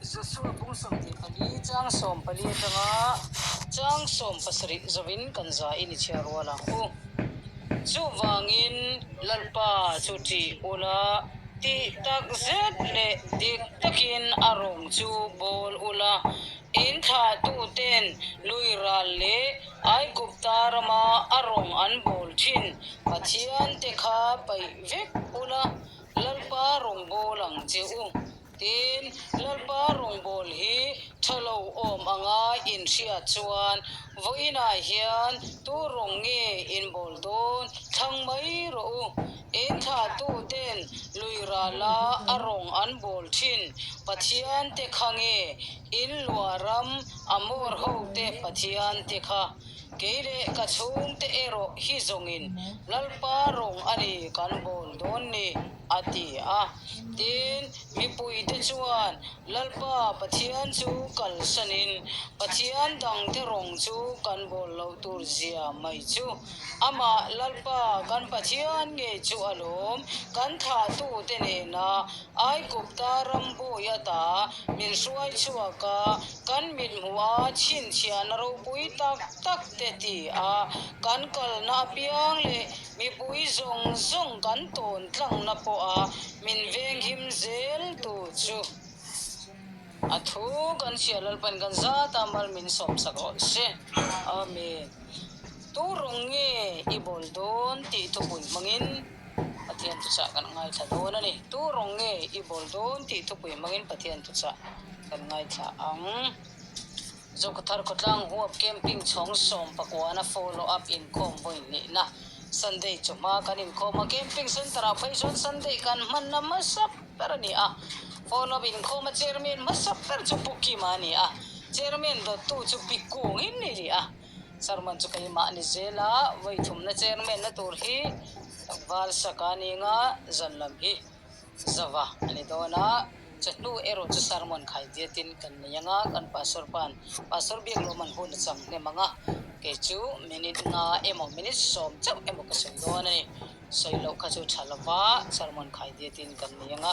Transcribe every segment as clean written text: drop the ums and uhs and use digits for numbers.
Josua bung 24 chang 14 atanga chang 17 zawin kan zaiin i chhiar rual ang u. Chuvangin Lalpa chu ṭih ula, tih tak zet leh dik takin a rawng chu bawl ula, in thlahtuten lui ral leh Aigupta rama a rawng an bawl ṭhin Pathiante kha paih vek ula, Lalpa rawngbâwl ang che u. Tin, Lalpa rawngbâwl hi ṭha lo awm anga inhriat chuan vawiinah hian tu rawng nge inbâwl dâwn thlang mai rawh u. In thlahtuten lui râla a rawng an bâwl ṭhin Pathiante kha nge in luah ram Amor hote Pathiante kha? Kei leh ka chhungte erawh hi zawngin Lalpa rawng a ni kan bawl dawn ni, a ti a. Tin, mipuite chuan Lalpa Pathian chu kalsanin Pathian dangte rawng chu kan bawl loh tur zia mai chu amah Lalpa kan Pathian ngei chu a lawm, kan thlahtute nena Aigupta ram bawi ata min hruai chhuak a, kan mithmuh a chhinchhiahna ropui tak tak te ti a, kan kalna apiang leh mipui zawng zawng kan tawn tlangna pawha min venghim zel tu chu a thu kan chhiah Lalpan kan zat a mal min sawmsak rawh se. Amen. Tu rawng nge i bawl dawn tih thupui hmangin. Pathian thuchah kan ngaithla dawn a ni. Tu rawng nge i bawl dawn tih thupui hmangin Pathian thuchah kan ngaithla ang. Zokhawthar khawtlang huap camping chhawng sawm pakuana follow up inkhawm vawi hnihna Sunday chawhma kan inkhawm a, camping center ah phei chuan Sunday kan hmanna hmasa ber a ni a. Follow up inkhawm a chairman hmasa ber chu Pu Kima a ni a, chairman dawttu chu Pi Kungin a ni a. Sermon chu keimah a ni zel a, vawi thumna chairman na tur hi tlangval saka a ni nga, zan lam hi zava a ni dawn a, chawhnu erawh chu sermon khai diatin kan nei ang a, kan pastor pan pastor biak lawm an hun a chang hnem ang a, kei chu minute nga emaw minute sawm chauh emaw ka sawi dawn a ni, sawi loh kha chu tha lova sermon khai diatin kan nei ang a,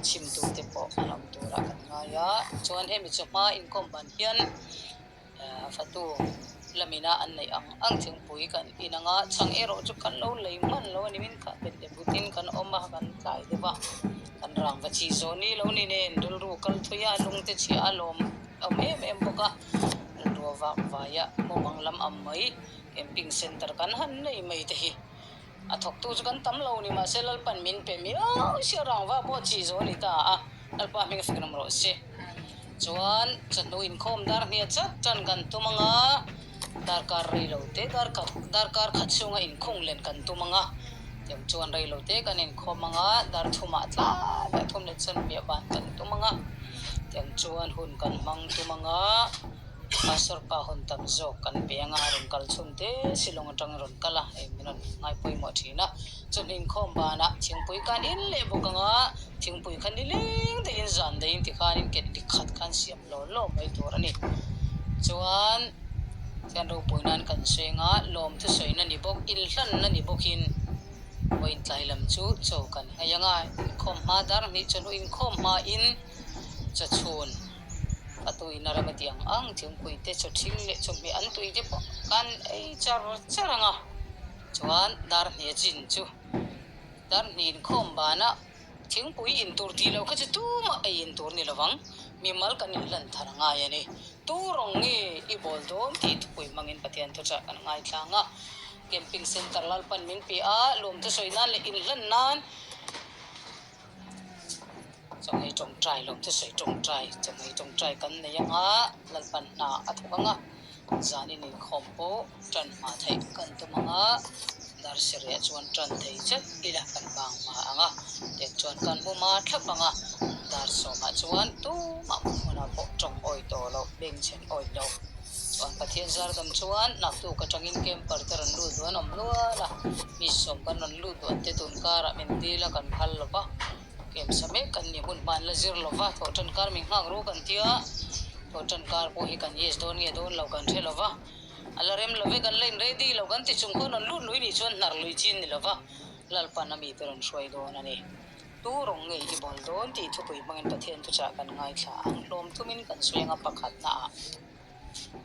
chhimtute pawh an awm turah kan ngai a, chuan hemi chawhma inkhawm ban hian. Fatu lamina an neih ang ang thingpui kan in ang a, chhang erawh chu kan lo lei hman lo a ni min kha bet leh butin kan awm a, kan tlai deuh a, kan rangva chi zawh ni lo ni nen rilru kal thui a, lungte chhia a lawm awm em em bawk a, rilru a vak vai a, mawmang lam ang mai camping center kan han nei mai te hi. A thawktu chu kan tam lo ni mahse Lalpan min pe miau sia rangva pawh chi zo a ni ta a, Lalpa hming fek ram rawh se. Chuan chawhnu inkhawm dar hniah chat tan kan tum ang a, darkar rei lo te darkar darkar khat chhunga inkhung len kan tum ang a, tiang chuan rei lo te kan inkhawm ang a, dar thumah tlai leh thum leh chuan hmiah ban kan tum ang a, tiang chuan hun kan hmang tum ang a. Pastor pa hun tam zawk kan pe anga a rawn kal chhun te Shillong atang a rawn kal a, hei min rawn ngai pawimawh thin a. Chawhnu inkhawm banah thingpui khan in leh bawk anga thingpui kha nileng daihin zan daihin tikhanin ketli khat khan siam law law mai tur a ni. Chuan Pathian ropui nan kan sawi anga lawm thusawina ni bawk, inhlanna ni bawkin vawiin tlai lam chu chaw kan nghei anga inkhawm hma dar hnih chawhnu inkhawm hmain chawchhun. A tuina rem a ti ang ang, thingpui te chaw thing leh chawhmeh an tui te pawh kan ei char char ang a, chuan dar hnih a chin chu dar hnih inkhawm banah thingpui in tur tih loh kha chu tumah ei in tur ni lovang, mimal kan inhlan thar a ngai a ni. Tu rawng nge i bawl dawn tih thupui hmangin Pathian thuchah kan ngaithlang a, Camping Centre Lalpan min pe a, lawmthu sawi nan leh inhlan nan, Chawhmeh tawngtai lo thusawi tawngtai, chawhmeh tawngtai kan nei ang a, Lalpan hna a thawk ang a, zanin inkhawm pawh tan hma theih kan tum ang a, dar sarih chuan tan thei chat ila kan bang hma ang a, tiang chuan kan mu hma thlap ang a, dar sawmah chuan tumah hmun hmunah pawh tawng awi tawh loh, bengchhen awi loh chuan Pathian zar dam chuan naktuk atangin camper te rawn lut duh an awm nual a, mi sawm kan rawn lut duh an te tun karah min dil a kan phal lo va. Kemsa mek kan ni hun hman la zir lo va, thawh tan kar min nghak ru kan tia, thawh tan kar pawh hi kan yes dawn nge dawn lo kan hre lo va, a la rem lo ve kan la in ready lo kan ti chung khawn rawn lut lui nih chuan hnar lui chin ni lo va, Lalpan a mite rawn hruai dawn a ni. Tu rawng nge i bawl dawn tih thupui hmangin Pathian thuchah kan ngaithla ang. Hlawm thumin kan sawi anga pakhatnaah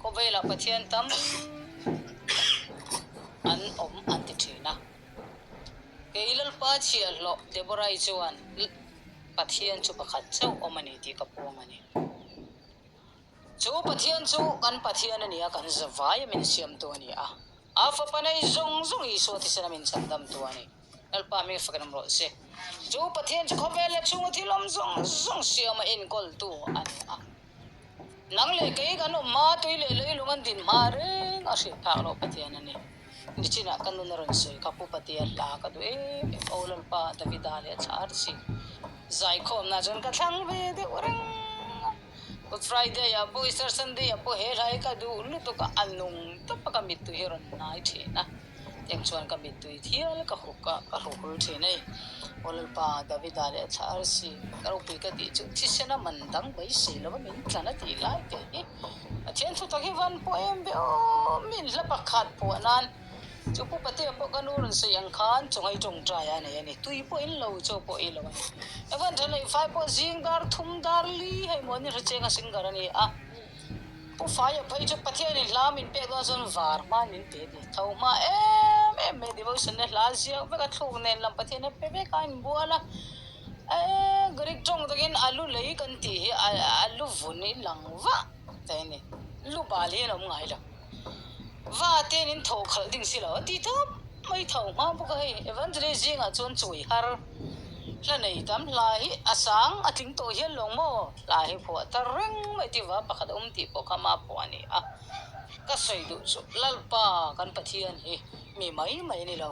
khawvelah Pathian tam tak an awm an ti thin a. Kei Lalpa chhiahhlawh Deborah-i chuan Pathian chu pakhat chauh awm a ni tih ka puang a ni. Chu Pathian chu kan Pathian a ni a, kan zavai a min siamtu a ni a. A fapa nei zawng zawng Isua thisen a min chhandamtu a ni. Lalpa hming fakin awm rawh se. Chu Pathian chu khawvel leh chhunga thil awm zawng zawng siama enkawltu a ni a. Nang leh kei kan awm hma, tui leh leilung an din hma reng a hriat phak loh Pathian a ni. Nichinah ka nun a rawn sawi kha Pu Patea hla ka duh em em. Aw Lalpa, Davida leh a thla arsi zaikhawmna chuan ka thlang ve deuh reng a. Good Friday ah pawh Easter Sunday ah pawh he hla hi ka duh lutuk a, a nung tawp a ka mittui hi a rawn hnai thin a, tiang chuan ka mittui thial ka huk a, ka hruhul thin a ni. Aw Lalpa, Davida leh a thla arsi ka ropui ka tih chu thisen a man dang beisei lova min tlan a tih lai te hi Pathian thu tak hi van pawh em ve aw, min hla pakhat phuah nan Chu Pu Patea pawh ka nu rawn sawi ang khan chawngai tawngtai a nei a ni. Tui pawh in lo, chaw pawh ei lo a ni. Evan tha neih fai pawh zing dar thum dar li hei maw ni hre cheng a singer a ni a. Pu Faia phei chu Pathianin hla min pek dawn chuan var hmain min pe a ti. Tho hma em em mai devotion na hla ziak vek a thluk nen lam Pathian a pe vek a inbual a. Eee Greek tawng takin alu lei kan tih hi alu vun i lang vah te a ni. Lu bal hi an awm ngai lo. Va ten in tho khalh ding si lo a ti tawp mai tho hma bawk a hei Evangelist zingah chuan chui har hla nei tam hla hi a sang a tling tawh hian lawng maw hla hi phuah tar reng mai tiva pakhat a awm tih pawh kha ma phuah a ni a ka sawi duh chu Lalpa kan Pathian hi mi mai mai a ni lo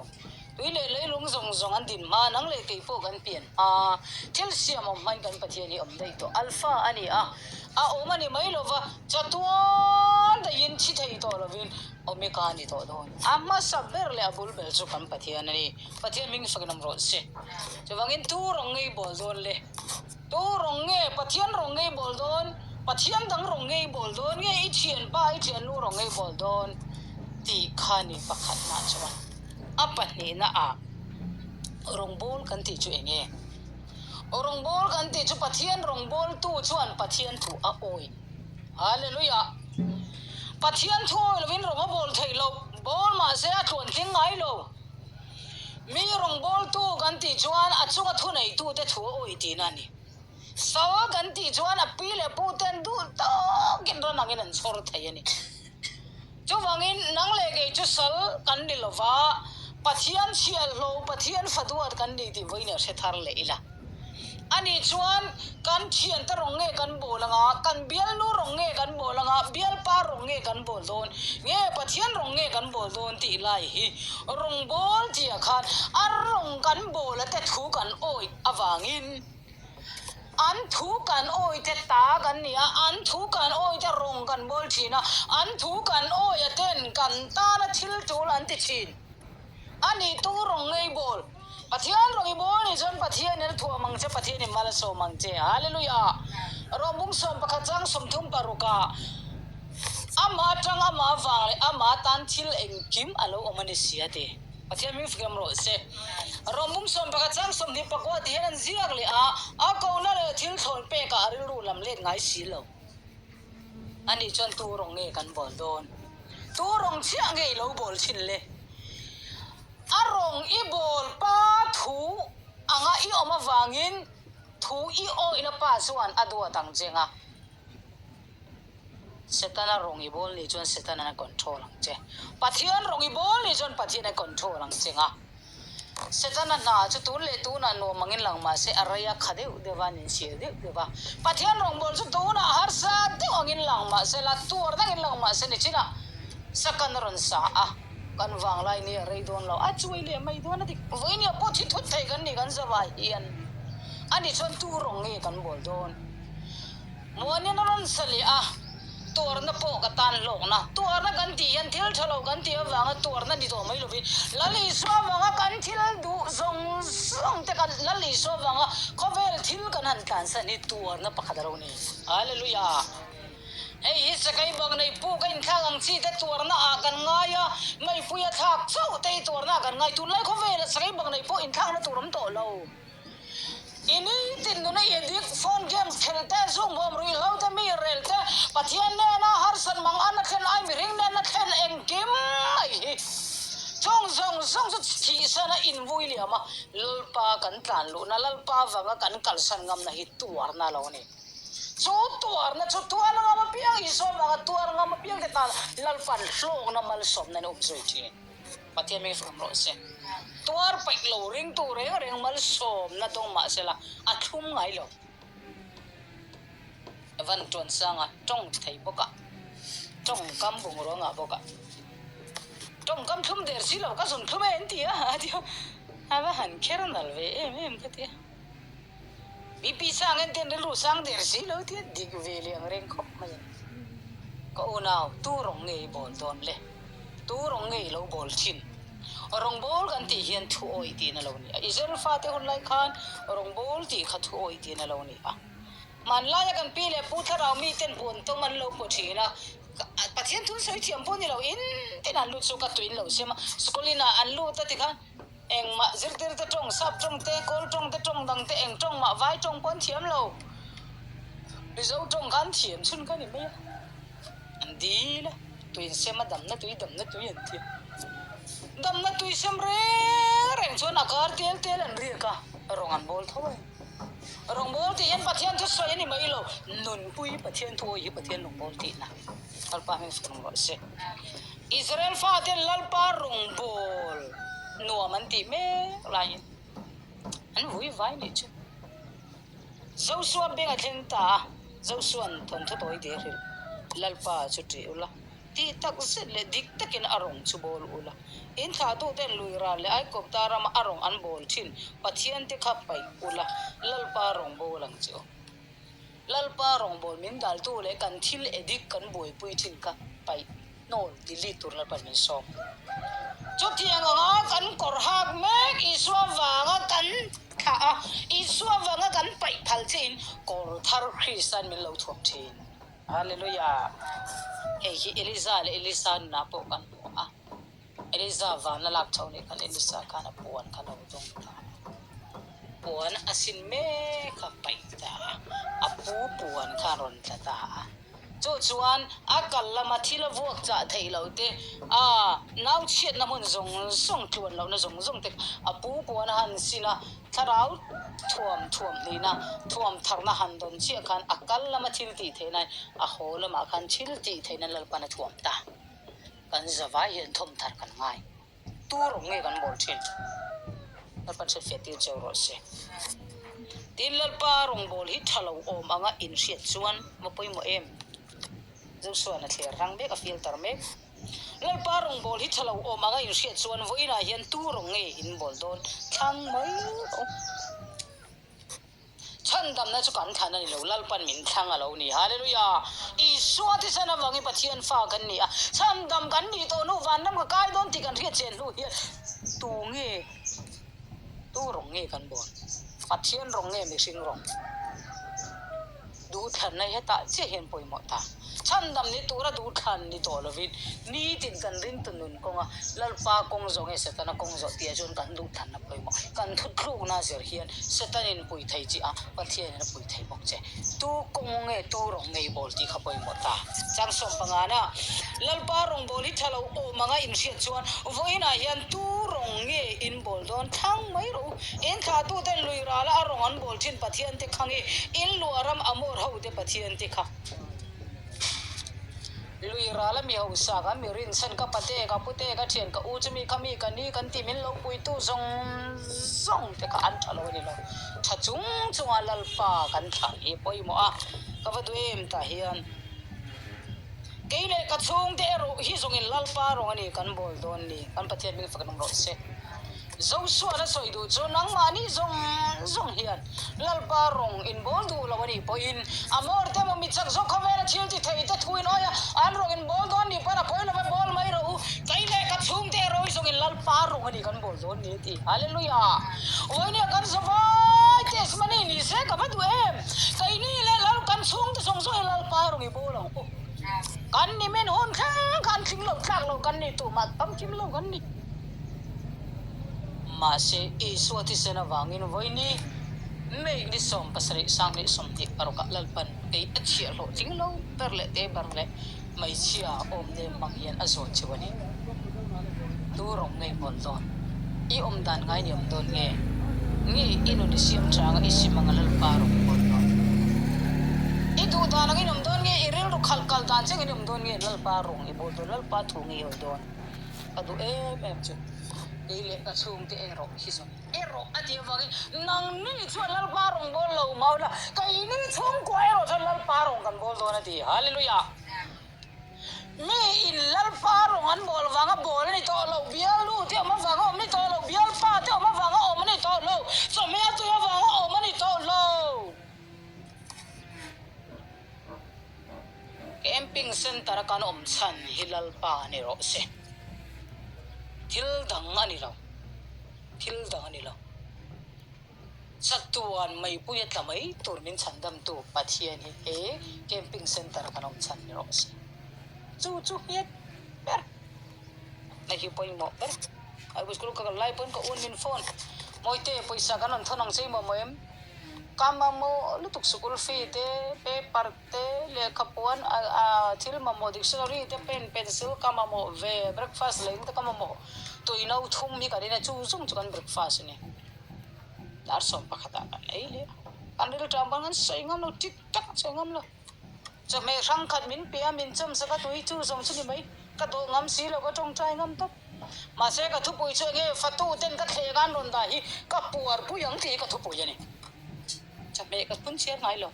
tui leh leilung zawng zawng an din hma nang leh kei pawh kan pian hma thil siam awm hmain kan Pathian hi awm daih tawh Alpha a ni a A awm a ni mai lova, chatuan daihin thi thei tawh lovin Omega a ni tawh dawn. A hmasa ber leh a bul ber chu kan Pathian a ni. Pathian hming fakin awm rawh se. Chuvangin tu rawng ngei bawl dawn le? Tu rawng nge Pathian rawng ngei bawl dawn? Pathian dang rawng ngei bawl dawn nge i thianpa i thiannu rawng ngei bawl dawn? Tih kha ni pakhatna chuan a pahnihna ah rawngbawl kan tih chu eng nge? Rawngbâwl kan tih chu Pathian rawngbâwltu chuan Pathian thu a awi. Hallelujah! Pathian thu awi lovin rawng a bâwl theih loh, bâwl mah se a tluan tling ngai lo. Mi rawngbâwltu kan tih chuan a chunga thuneitute thu a awi tihna a ni. Sal kan tih chuan a pi leh pu ten duh tawkin ram angin an chhawr thei a ni. Chuvangin nang leh kei chu sal kan ni lo va, Pathian chhiahhlawh, Pathian faduat kan ni tih vawiin a hre thar leh ila. Ani chuan kan thiante rawng nge kan bawl anga, kan bialnu rawng nge kan bawl anga, bialpa rawng nge kan bawl dawn, nge Pathian rawng nge kan bawl dawn tih lai hi rawngbawl tihah khan a rawng kan bawl a te thu kan awih avangin, An thu kan awite ta kan ni a, an thu kan awite rawng kan bawl thin a, an thu kan awia ten kan tana thil tul an ti thin. A nih tu rawng ngei bawl. Pathian rawng i bawl nih chuan Pathianin a thuam ang che, Pathianin mal a sawm ang che. Hallelujah! Rawng bung 11 chang 36 ah Ama atang ama vang leh ama tan thil engkim a lo awm a ni si a ti. Pathian hming fiam rawh se. Rawng 11 chang 29 ti hian an ziak leh a, a kohna leh thil thlawn pekah a rilru lam let ngai si lo. Ani chuan tu rawng nge kan bawl dawn? Tu rawng chiah nge i lo bawl thin le? A rawng i bawl pa thu anga i awm avangin thu i awihna pa chuan a duat ang cheng a. Setana rawng i bawl nih chuan Setanan a control ang che. Pathian rawng i bawl nih chuan Pathian a control ang che nga. Setana hna chu tun leh tunah nuam angin lang mah se a rei a kha deuh deuh a, nin chhir deuh deuh a. Pathian rawng bawl chu tunah harsa deuh angin lang mah se la, tuar dangin lang mah se nichinah sakan a rawn sa a, kan vanglai ni a rei dawn lo, a chuai leh mai dawn a ti. Vawinia pawh thi thut thei kan ni kan zavai hian ani chuan tu rawng nge kan bawl dawn? Muanin a rawn sa leh a, tuarna pawh ka tan hlawkna. Tuarna kan tih hian thil tha lo kan tih avanga tuarna ni tawh mai lovin Lal Isua avanga kan thil duh zawng zawng te kan Lal Isua avanga khawvel thil kan han tlansan hi tuarna pakhat a lo ni. Hallelujah! Hei hi sakai bak nei puk a inthlak ang chi te tuarna ah kan ngai a, meipui a thlak chauh te hi tuarna ah kan ngai. Tunlai khawvelah sakai bak nei pawh inthlakna tur awm tawh lo. I nitin nuna i dik, phone games khel te, zung bawm ruih hlo te, mi rel te, Pathian nena harsat mang an a thlen ai mihring nena thlen engkim mai hi chung zawng zawng chu thihsan a invui liam a, Lalpa kan tlan luhna, Lalpa vanga kan kalsan ngamna hi tuarna a lo ni. Chu tuarna chu tuar ngam apiang, Isua vanga tuar ngam apiang te tan Lalpa'n hlawkna malsawmna in a um zui thin. Pathian hming fam rawh se. Tuar paih lo ringtu reng reng malsawmna dawng mah sela a thlum ngai lo. Van tuan sanga tawng thei bawk a, tawngkam bungrua ngah bawk a, tawngkam thlum der si lo ka zun thlum e an ti a, a ti a, a va han kher nal ve em em ka ti a. BP sang en ten rilru sang der si lo tia dik ve leh ang reng khawp mai a ni. Ka unau, tu rawng nge i bawl dawn le? Tu rawng nge i lo bawl thin? Rawngbâwl kan tih hian thu awih tiin a lo ni a. Israel fate hun lai khan rawngbâwl tih kha thu awih tiin a lo ni a. Hmanlaia kan pi leh pu thlarau miten puan tawm an lo pawh thin a, Pathian thun sawi thiam pawh ni lo in tin an lut chu ka tuin lo siam a, school inah an lut a tikhan engmah zirtir te tawng, sap tawng te, kawl tawng te, tawng dang te, eng tawng mah vai tawng pawh an thiam lo. Mizo tawng kha an thiam chhun kha ni mai a. An dil a, tuin sem a damna tui damna tui an ti a. Damna tui sem reng reng chuan a kar tel tel an riak a, rawng an bawl tho a ni. Rawng bawl tih hian Pathian thu sawi a ni mai lo, nunpui Pathian thu awi hi Pathian rawng bawl tihna. Lalpa hming fak rawh se. Israel faten Lalpa rawng bawl nuam an tih mek laiin an vui vai nih chu. Joshua beng a thleng ta a, Joshua'n thawnthaw tawi der hrilh, Lalpa chu ṭih ula, tih tak zet leh dik takin a rawng chu bawl ula. In thlahtuten lui ral leh Aikawpta rama a rawng an bawl ṭhin Pathian te kha paih ula, Lalpa rawng bawl ang che u. Lalpa rawngbawl min daltu leh kan thil edik kan buaipui ṭhin kha paih hnawl delete tur Lalpa'n min sawm. Chutiang anga kan kawr hak mek Isua vanga kan thlah a, Isua vanga kan paih phal chiin kawr thar Krista'n min lo thuam thin. Hallelujah! Hei hi Eliza leh Elisa nunah pawh kan hmu a, Eliza vana lak chho nih khan Elisa khan a puan kha lo dawng ta a, puan a sin mek kha paih ta a, a pu puan kha a rawn tla ta a. Chu chuan a kal lama thil a vuak chah theih loh te, a nau chhiatna hmun zawng zawng tluan lohna zawng zawng te a pu puan a han sin a, thlarau thuam thuam hnihna, thuam tharna han dawn chiah khan a kal lama thil tih theih nan a haw lamah khan thil tih theih nan Lalpan a thuam ta. Kan zavai hian thawm thar kan ngai. Tur awm nge kan bawl thin? Lalpan hriatfiah tir cheu rawh se. Tin, Lalpa rawngbâwl hi tha lo awm anga inhriat chuan va pawimawh em? Joshua-a'n a thler rang mek, a filter mek. Lalpa rawngbâwl hi tha lo awm anga inhriat chuan vawiinah hian tu rawng nge in bawl dawn thlang mai rawh u. Chhandamna chu kan thlan a ni lo, Lalpan min thlang a lo ni. Hallelujah! Isua thisen avangin Pathian fa kan ni a, chhandam kan nih tawh hnu vanram ka kai dawn tih kan hriat chian hnu hian tu nge, tu rawng nge kan bawn? Pathian rawng nge mihring rawng? Duhthlanna hi hetah chiah hian pawimawh ta. Chhandam ni tura duhthlan ni tawh lovin nitin kan ringtu nun kawnga Lalpa kawng zawh nge Setana kawng zawh tihah chuan kan duhthlanna pawimawh. Kan thutlukna zir hian Setanin pui thei che a, Pathianin a pui thei bawk che. Tu kawng nge tu rawng ngei bawl tih kha pawimawh ta. Chang sawmpangana Lalpa rawngbâwl hi tha lo awm anga inhriat chuan vawiinah hian tu rawng nge in bawl dawn thlang mai rawh u. In thlahtuten lui rala a rawng an bawl thin Pathian te kha nge in luah ram Amor ho te Pathian te kha? Lui rala mi hausa kan mi rinchhan ka pate ka pute ka thian ka u chu mi kha mi ka ni kan ti min lo puitu zawng zawng te kha an tha lo a ni lo. Tha chung chunga Lalpa kan thlan hi pawimawh a, ka va duh em tah hian. Kei leh ka chhungte erawh hi zawngin Lalpa rawng a ni kan bawl dawn ni, kan Pathian hming fak an awm rawh se. Joshua-na sawi duh chu nangmahni zawng zawng hian Lalpa rawng in bawl duh lo a nih pawhin Amor te emaw mi chak zawk khawvela thil ti thei te thuin awi a, an rawng in bawl dawn nih pawn a pawi lova bawl mai rawh u. Kei leh ka chhungte erawh hi zawngin Lalpa rawng a ni kan bawl dawn ni a ti. Hallelujah! Vawinia kan zavai testimony ni se ka va duh em! Keini leh Lal kan chhungte zawng zawng hi Lalpa rawng i bawl ang u. Kan ni men hun thleng khan tling lo tlak lo kan ni tumah tamkim lo kan ni. Mahse, Isua thisen avangin vawiini. May ni 17 2026 ah Lalpan kei a chhiah hlawhtling lo ber leh te ber leh hmeichhia awm nem hmang hian a zawn cheu a ni. Tu rawng ngei bawl dawn? I awm dan ngai ni awm dawn nge? Nge i nun i siam changa i sim anga Lalpa rawng bawl dawn? I duh dan angin awm dawn nge? I rilru khalh kal dan chengin awm dawn nge? Lalpa rawng i bawl dawn? Lalpa thu nge i awi dawn? Ka duh em em chu kei leh ka chhungte erawh hi zawng. Erawh a tih avangin nangni chuan Lalpa rawn bawl lo mau la, keini chhungkua erawh chuan Lalpa rawn kan bawl dawn a ti. Hallelujah! Mi in Lalpa rawn an bawl vanga bawl a ni tawh lo, bialnu te awm avanga awm a ni tawh lo, bialpa te awm avanga awm a ni tawh lo, chawhmeh a tui avanga awm a ni tawh lo. Camping Centre a kan awm chhan hi Lalpa a ni rawh se. Thil dang a ni lo. Thil dang a ni lo. Chatuan meipui a tla mai tur min chhandamtu Pathian hi he Camping Centre a kan awm chhan ni rawh se. Chu chu nghet ber na hi pawimawh ber. Bible School ka kal lai pawn ka un min phone, Mawite, pawisa kan rawn thawn ang che i maw maw em? Ka mamawh lutuk sikul fee te, paper te, lehkha puan a thil mamawh dictionary te, pen, pencil ka mamawh ve, breakfast lei te ka mamawh, tui no thum hi kan in a, chu zawng chu kan breakfast a ni. Dar 11 ah kan ei leh a, kan rilṭam pawn kan sawi ngam lo, tik tak an sawi ngam lo. Chawhmeh hrang khat min pe a, min chawmsak a, tui chu zawng chu ni mai. Ka dawh ngam si lo, ka tawngtai ngam tawp. Mahse ka thupui chu enge fatu ten ka thleng an rawn dah hi ka puar pui ang tih hi ka thupui a ni. Chawhmeh ka phun chhiar ngai lo.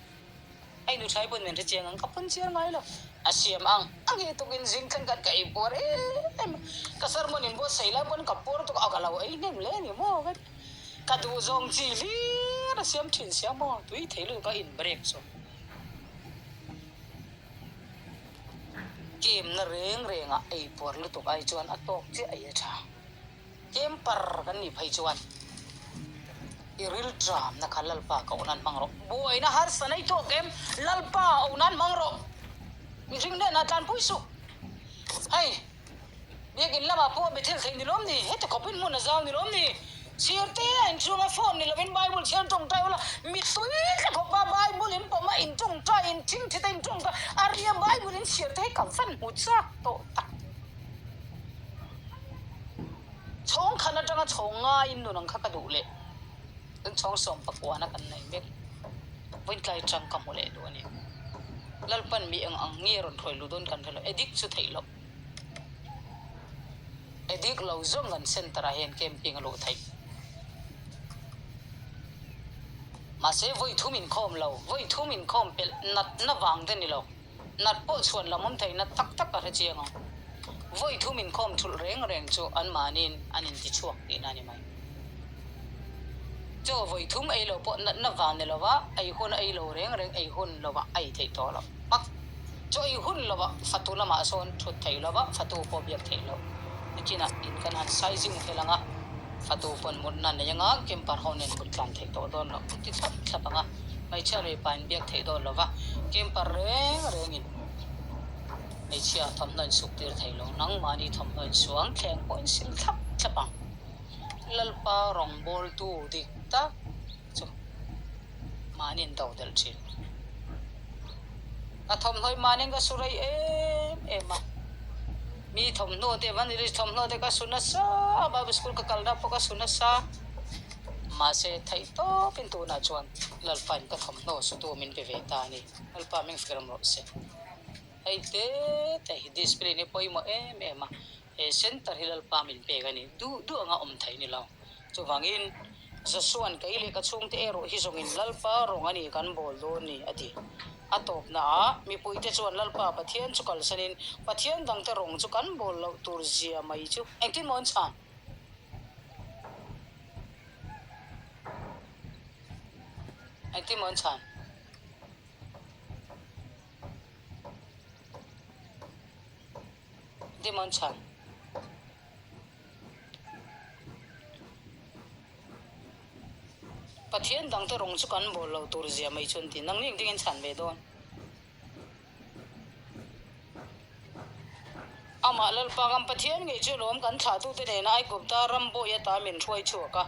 A inu thlai pawn min hre chiang ang, ka phun chhiar ngai lo. A siam ang ang hi tukin zing thleng khan ka ei puar em em a. Ka sermon in buatsaih lai pawn ka puar tuk a, ka lo ei hnem hle a ni maw ka ti. Ka duh zawng chi hlir a siam thin sia maw, tui thei lutuk a in break chu. Kem na reng reng ah ei puar lutuk ai chuan a tawk chiah ei a tha. Kem par kan nih phei chuan i ril tram na kha Lalpa ka awh nan hmang rawh. Buaina harsa nei tawk em Lalpa awh nan hmang rawh. Mihring hnenah tlanpui suh. Hei. Biakin lamah pawh mi thil theih ni lawm ni? Heti khawpin hmun a zau ni lawm ni? Chhiar te a inchhunga phone ni lovin Bible chhiar tawngtai ula, mi tui tla khawpa Bible in pawm a in tawngtai, in thingthi te in tawngtai, a ria Bible in chhiar te hi ka van hmu chak tawh tak. Chhawng khan atanga chhawng ngaiin nun ang kha ka duh leh kan chhawng 19 a kan nei mek. Vawiintlai tang ka hmu leh duh a ni. Lalpan mi eng ang nge rawn hruai luh dawn kan hre lo, addict chu theih loh. Addict lo zawng kan center ah hian camping a luh theih. Mahse vawi thum inkhawm lo, vawi thum inkhawm pelh natna vang te ni lo. Nat pawh chhuan lam awm thei nat tak tak a hre chiang ang. Vawi thum inkhawm thulh reng reng chu anmahniin an inti chhuak tihna a ni mai. Chaw vawi thum ei lo pawh natna vang ni lova ei hun a ei lo reng reng ei hun lovah a ei theih tawh loh. Pak chaw ei hun lovah fatu lamah sawn thut theih lova fatu pawh biak theih loh. Nikinah in kan han sizing fel ang a, fatu pawn mutna nei anga camper ho nen mut tlan theih tawh dawn loh an ti thlap thlap ang a, hmeichhia mipa in biak theih dawn lova camper reng rengin hmeichhia thawmhnaw in suk tir thei lo, nangmahni thawmhnaw in suang thleng pawh in sil thlap thlap ang. Lalpa rawngbawltu dik tak chu mahni an do delh thin. Ka thawmhnaw hi mahni ka su rei em em a, mi thawmhnaw te evangelist thawmhnaw te ka su nasa a, Bible school ka kalna pawh ka su nasa, mahse theih tawpin tunah chuan Lalpa in ka thawmhnaw sutu min pe ve ta a ni, Lalpa ming firam rawh se. Hei te te hi discipline hi pawimawh em em a, He center hi Lalpa min pek a ni. Duh duh anga awm thei ni lo. Chuvangin, Josua'n kei leh ka chhungte erawh hi zawngin Lalpa rawng a ni kan bawl dawn ni, a ti. A tawpnaah, mipuite chuan Lalpa Pathian chu kalsanin Pathian dangte rawng chu kan bawl loh tur zia mai chu engtin maw an chhan? Engtin maw an chhan? Demon chhan. Pathian dangte rawng chu kan bawl lo tur zia mai chu an ti. Nangni engtin in chhan ve dawn? Amah Lalpa kan Pathian ngei chu lawm kan thlahtute nena Aigupta ram bawi ata min hruai chhuak a.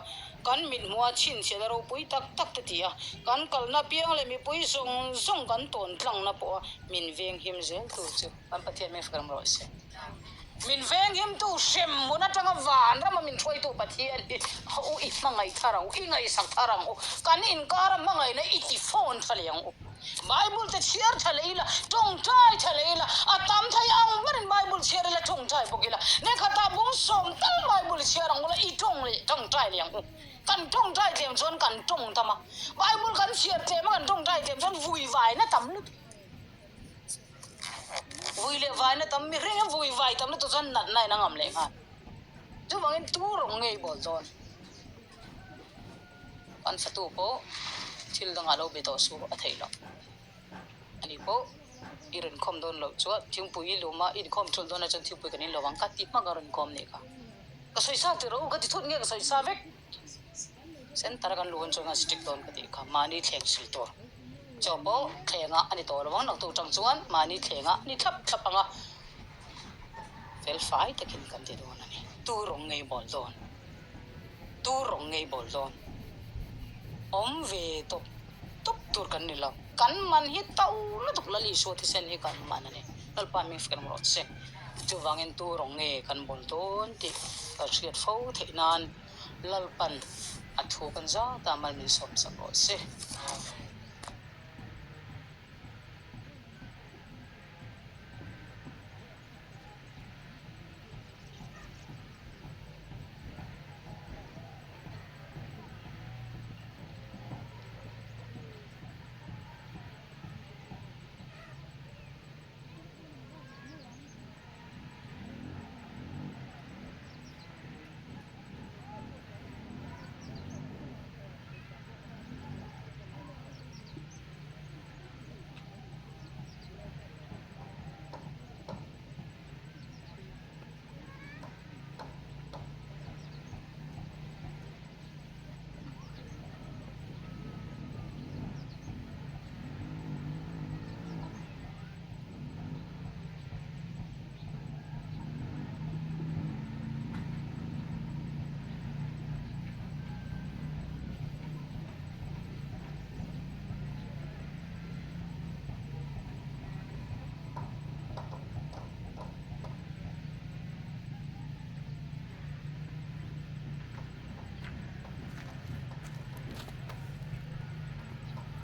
Kan mithmuha chhinchhiahna ropui tak tak te ti a, kan kalna piang leh mipui zawng zawng kan tawn tlangna pawha min venghim zel tur chu kan Pathian hming hriat rawh se. Min venghimtu hremhmun atanga vanrama min hruaitu Pathian hi a u i hmangaih thar ang u, i ngaihsak thar ang u, kan inkara hmangaihna i ti fawn tha leh ang u. Bible te chhiar tha leh ila, tawngtai tha leh ila, a tam thei ang berin Bible chhiar ila, tawngtai bawk ila, nikhatah bung sawm tal Bible chhiar ang ula, i tawng leh tawngtai leh ang u. Kan tawngtai tlem chuan kan tawng tam a, Bible kan chhiar tlem a kan tawngtai tlem chuan vui vaina tam lutuk. Vui leh vaina tam, mihring hi vui vai tam lutuk chuan natna in a ngam leh nghal. Chuvangin tu rawng ngei bawl dawn? Kan fatu pawh thil dangah lo be tawh suh a theih loh. Ani pawh i rawn khawm dawn loh chuan thingpui i lum a, i inkhawm thulh dawn ah chuan thingpui kan in lo ang ka ti hmak a rawn kawm nih kha. Ka sawi sa tirh u, ka ti thut nge ka sawi sa vek. Center a kan luh hun chuan kan strict dawn ka tih kha, mahni thleng sil tur. Chaw pawh thlengah a ni tawh lo ang, naktuk tang chuan mahni thlengah a ni thlap thlap ang a, fel fai takin kan ti dawn a ni. Tu rawng ngei bawl dawn? Tu rawng ngei bawl dawn? Awm ve tawp tawp tur kan ni lo. Kan man hi to lutuk Lal Isua thisen hi kan man a ni. Lalpa hming fek rawh che. Chuvangin tu rawng nge kan bawl dawn tih kan hriat fo theih nan Lalpan a thu kan zat a mal min sawm sak rawh se.